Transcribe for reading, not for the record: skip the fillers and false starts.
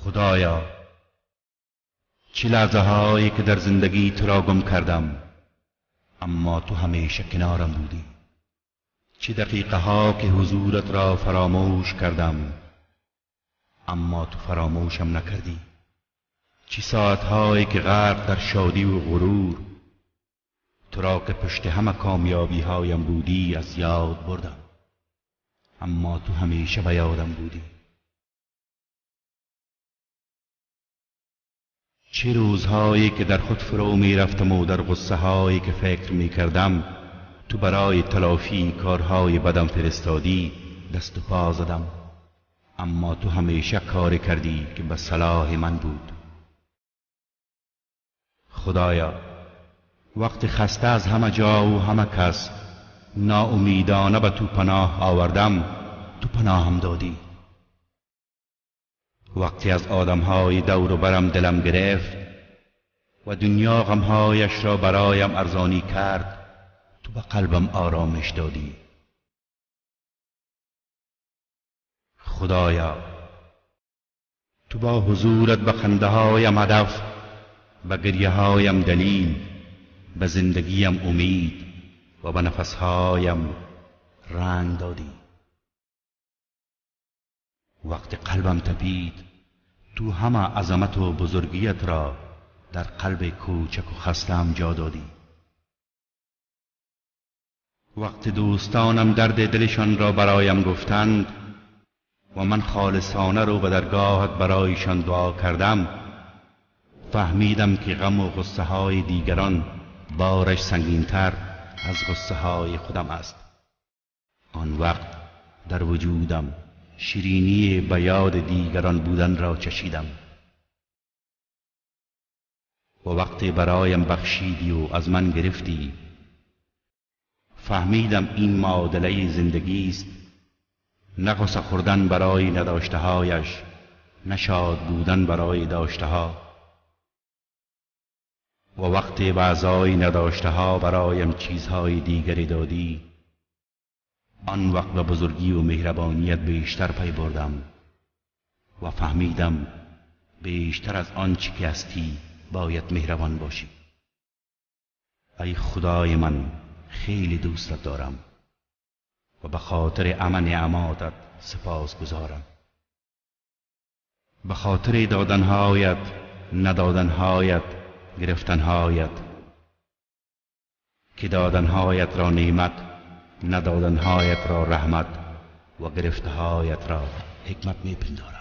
خدایا، چه لحظه هایی که در زندگی تو را گم کردم، اما تو همیشه کنارم بودی. چه دقیقه ها که حضورت را فراموش کردم، اما تو فراموشم نکردی. چه ساعت هایی که غرق در شادی و غرور تو را که پشت همه کامیابی هایم بودی از یاد بردم، اما تو همیشه به یادم بودی. چه روزهایی که در خود فرو می رفتم و در غصه هایی که فکر می کردم تو برای تلافی کارهای بدم فرستادی دست و پا زدم، اما تو همیشه کار کردی که به صلاح من بود. خدایا، وقتی خسته از همه جا و همه کس ناامیدانه به تو پناه آوردم، تو پناهم دادی. وقتی از آدمهای دور و برم دلم گرفت و دنیا غمهایش را برایم ارزانی کرد، تو به قلبم آرامش دادی. خدایا، تو با حضورت به خنده هایم هدف، به گریه هایم دلیل، به زندگیم امید و به نفسهایم رنگ دادی. وقتی قلبم تپید، تو همه عظمت و بزرگیت را در قلب کوچک و خستم جا دادی. وقتی دوستانم درد دلشان را برایم گفتند و من خالصانه رو به درگاهت برایشان دعا کردم، فهمیدم که غم و غصه های دیگران بارش سنگینتر از غصه های خودم است. آن وقت در وجودم شیرینی به یاد دیگران بودن را چشیدم و وقتی برایم بخشیدی و از من گرفتی، فهمیدم این معادله زندگی است، نه غصه خوردن برای نداشته‌هایش، نه شاد بودن برای داشته‌ها. و وقتی به ازای نداشته‌ها برایم چیزهای دیگری دادی، آن وقت به بزرگی و مهربانیت بیشتر پی بردم و فهمیدم بیشتر از آنچه که هستی باید مهربان باشی. ای خدای من، خیلی دوستت دارم و به خاطر امن نعماتت سپاس گزارم. به خاطر دادنهایت، ندادنهایت، گرفتنهایت، که دادنهایت را نعمت، ندادنهایت را رحمت و گرفتهایت را حکمت میپندارم.